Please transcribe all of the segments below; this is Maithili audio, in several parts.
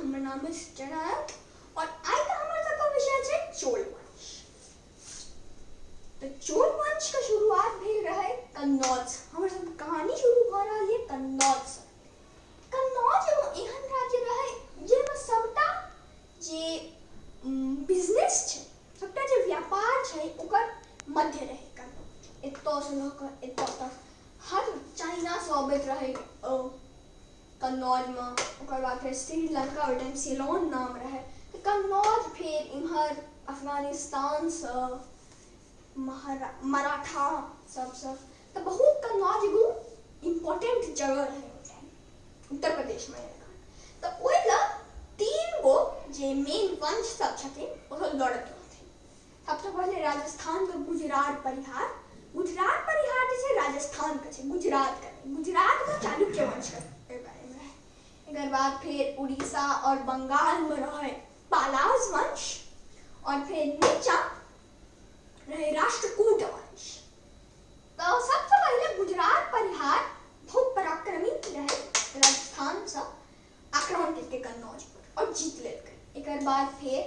हमर नाम अछि जनानंद और आइ के हमर सबके विषय छै चोल वंश। तऽ चोल वंश के शुरुआत भेल रहै कन्नौज से। हमर सबके कहानी शुरू भऽ रहल यऽ कन्नौज से। कन्नौज एगो एहन राज्य रहै जाहिमे सबटा जे बिजनेस छै, सबटा जे व्यापार छै ओकर मध्य रहै कन्नौज। एतऽ से लऽ कऽ एतऽ तक हर चाइनासँ अबैत रहै कन्नौजमे, ओकर बाद फेर श्रीलङ्का, ओहि टाइम सिलोन नाम रहै, तऽ कन्नौज, फेर इम्हर अफगानिस्तानसँ महरा मराठा सबसँ, तऽ बहुत कन्नौज एगो इम्पोर्टेंट जगह रहै ओहि टाइम, उत्तर प्रदेशमे एखन। तऽ ओहि लए तीन गो जे मेन वंश सब छथिन ओ सब लड़ैत रहथिन। सबसँ पहिले राजस्थानके गुजरात परिहार। गुजरात परिहार जे छै राजस्थानके छै, गुजरातके नहि। गुजरातमे चालुक्य वंशके बारेमे रहै। एकर बाद फेर उड़ीसा आओर बंगालमे रहै पालाज वंश आओर फेर नीचा रहै राष्ट्रकूट वंश। तऽ सबसँ पहिले गुजरात परिहार बहुत पराक्रमी रहै, राजस्थानसँ आक्रमण केलकै कन्नौज पर आओर जीत लेलकै। एकर बाद फेर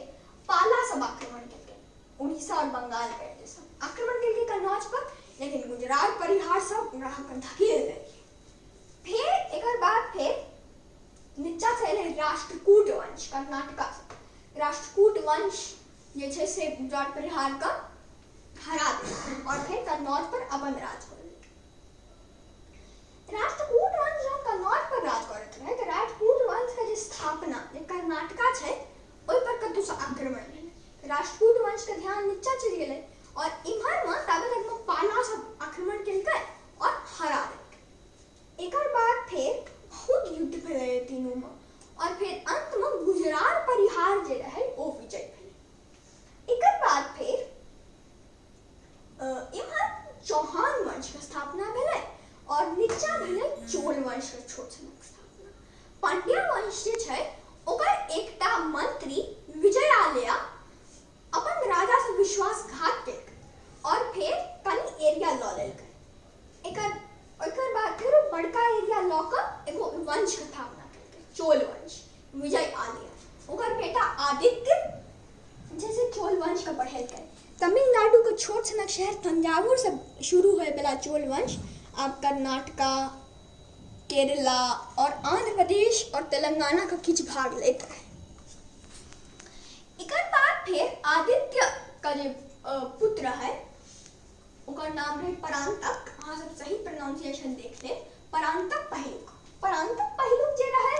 पाला सब आक्रमण केलकै, उड़ीसा आओर बंगाल के जे सब आक्रमण केलकै कन्नौज पर, लेकिन गुजरात परिहार सब ओकरा अपन धकेल देलकै। फेर एकर बाद फेर नीचा से एलै राष्ट्रकूट वंश कर्नाटका से। राष्ट्रकूट वंश जे छै से गुजरात परिहार के हरा देलकै और फेर कन्नौज पर अपन राज कऽ लेलकै। राष्ट्रकूट वंश जहन कन्नौज पर राज करैत रहै तऽ राष्ट्रकूट वंशके जे स्थापना जे कर्नाटका छै ओहि पर कतहुसँ आक्रमण भेलै तऽ राष्ट्रकूट वंशके ध्यान नीचा चलि गेलै और इम्हरमे ताबे तकमे पाला सब आक्रमण केलकै और हरा देलकै। एकर बाद फेर बहुत युद्ध भेलै तीनूमे और फेर अन्तमे गुजरात परिहार जे रहै ओ विजय भेलै। एकर बाद फेर इम्हर चौहान वंशके स्थापना भेलै और नीचा भेलै चोल वंशके छोट सनक स्थापना। पांड्या वंश जे छै ओकर एकटा मंत्री विजयालया अपन राजासँ विश्वासघात केलकै और फेर कनि एरिया लऽ लेलकै। एकर एकर बाद फेर ओ बड़का एरिया लऽ कऽ एगो वंशके स्थापना केलकै, चोल वंश, विजय आलया। ओकर बेटा आदित्य जैसे चोल वंशके बढ़ेलकै। तमिलनाडुके छोट सनक शहर तंजावुरसँ शुरू होइवला चोल वंश आब कर्नाटका, केरला और आंध्र प्रदेश और तेलंगानाके किछु भाग लैत रहै। एकर बाद फेर आदित्यके जे पुत्र रहै ओकर नाम रहै परांतक। अहाँ सब सही प्रोनाउंसिएशन देख लेब, परांतक पहिलुक। परांतक पहिलुक जे रहै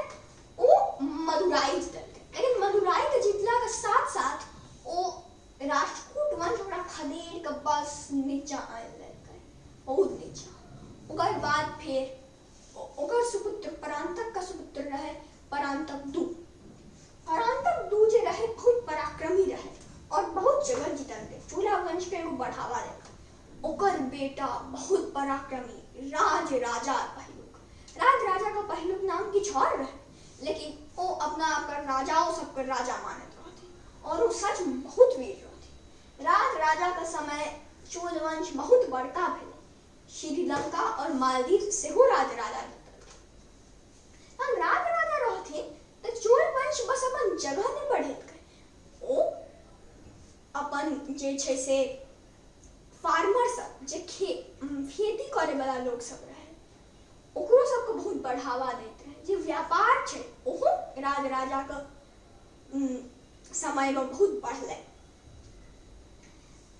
ओ मदुराई जीतलकै, लेकिन मदुराईके जीतलाके साथ साथ ओ राष्ट्रकूट वंश ओकरा खदेड़ कऽ बस नीचा आनि लेलकै, बहुत नीचा। ओकर बाद फेर ओकर सुपुत्र परांतक के सुपुत्र रहै परांतक दू। परांतक दू जे रहै बहुत पराक्रमी रहै और बहुत जगह जीतलकै, चोला वंश के एगो बढ़ावा देलकै। ओकर बेटा बहुत पराक्रमी राज राजा पहिलुक। राज राजा के पहिलुक नाम किछु और रहै, लेकिन ओ अपना आपके राजाओं सबके राजा मानैत रहथिन और ओ सच में बहुत वीर रहथिन। राज राजा के समय चोल वंश बहुत बड़का भेलै। श्रीलंका और मालदीव सेहो राज राजा जीतलखिन। तहन राज राजा रहथिन तऽ चोल वंश बस अपन जगह नहि बढ़ेलकै, ओ अपन जे छै से फार्मर सब जे खेती करे वाला लोक सब रहै ओकरो सबके बहुत बढ़ावा दैत रहै। जे व्यापार छै ओहो राज राजाके समयमे बहुत बढ़लै।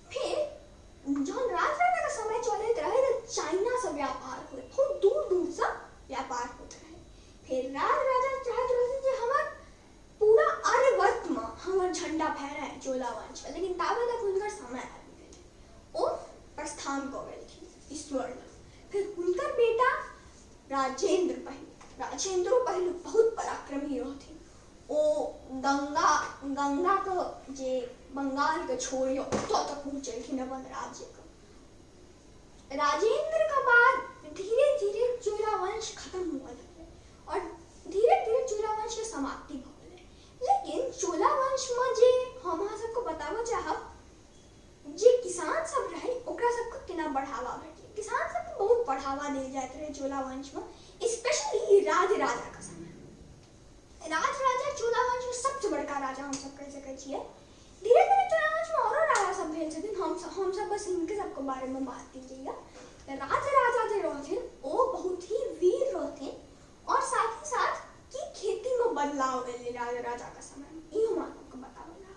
फेर जहन राज राजाके समय चलैत रहै तऽ चाइनासँ व्यापार होइ, बहुत दूर दूरसँ व्यापार होइत रहै। फेर राज राजा चाहैत रहथिन जे हमर पूरा आर्यवर्तमे हमर झण्डा फहराए चोला वंशके, लेकिन ताबे तक हुनकर समय आबि गेलै, ओ प्रस्थान कऽ गेलखिन ईश्वर लग। फेर हुनकर बेटा राजेंद्र पहिलुक, राजेंद्रो पहिलुक बहुत पराक्रमी रहथिन। ओ गंगा गंगाके जे बंगालके छोर यऽ ओतऽ तक पहुँचेलखिन अपन राज्यके। राजेंद्रके बाद धीरे धीरे चोला वंश खत्म हुअ लगलै और धीरे धीरे चोला वंशके समाप्ति भऽ गेलै। लेकिन चोला वंशमे जे हम अहाँ सबके बताबऽ चाहब जे किसान सब रहै ओकरा सबके केना बढ़ावा भेटलै। किसान सबके बहुत बढ़ावा देल जाइत रहै चोला वंशमे, स्पेशली राज राजाके समय। राज राजा चोला वंश हमसब कहि सकै छियै। धीरे धीरे चोला वंशमे औरो राजा सब भेल छथिन, हमसब बस हिनके सबके बारेमे बात केलियै। राजराजा जे रहथिन ओ बहुत ही वीर रहथिन और साथ ही साथ की खेतीमे बदलाव एलै राजराजाके समयमे, ई हम अहाँ सबके बताबै लए।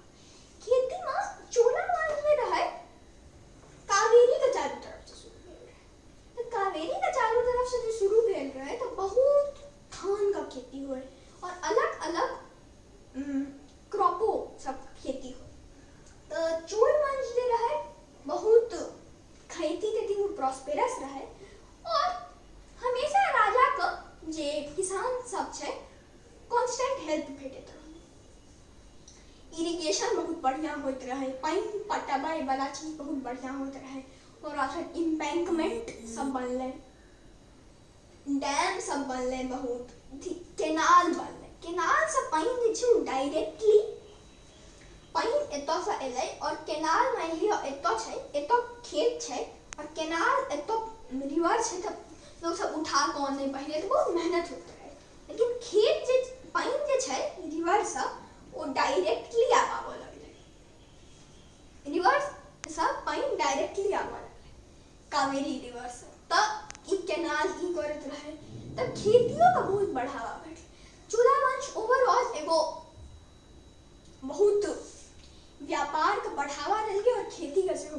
खेतीमे चोला वंश जे रहै कावेरीके चारू तरफसँ शुरू भेल रहै। तऽ कावेरीके चारू तरफसँ जे शुरू भेल रहै तऽ बहुत धानके खेती होइ आओर अलग अलग क्रॉपो सब खेती होइ। तऽ चोल वंश जे रहै बहुत खेती तेतीमे प्रॉस्पेरस रहै आओर हमेशा राजाके जे किसान सब छै कॉन्स्टेंट हेल्प भेटैत रहै। इरिगेशन बहुत बढ़िआँ होइत रहै, पानि पटबैवला चीज बहुत बढ़िआँ होइत रहै और फेर इम्बैंकमेंट सब बनलै, डैम सब बनलै, बहुत केनाल बनलै। केनालसँ पानि जे छै ओ डायरेक्टली पानि एतऽसँ एलै आओर केनाल मानि लिअ एतऽ छै, एतऽ खेत छै आओर केनाल एतऽ रिवर छै, तऽ लोकसब उठा कऽ अनै। पहिले तऽ बहुत मेहनत होइत रहै, लेकिन खेत जे पानि जे छै रिवरसँ ओ डायरेक्टली आब आबऽ लगलै। रिवरसँ पानि डायरेक्टली आबऽ लगलै कावेरी रिवरसँ, तऽ ई केनाल ई करैत रहै तऽ खेतियोके बहुत बढ़ावा भेटलै। चोला वंश ओवरऑल एगो बहुत व्यापारके बढ़ावा देलकै आओर खेतीके सेहो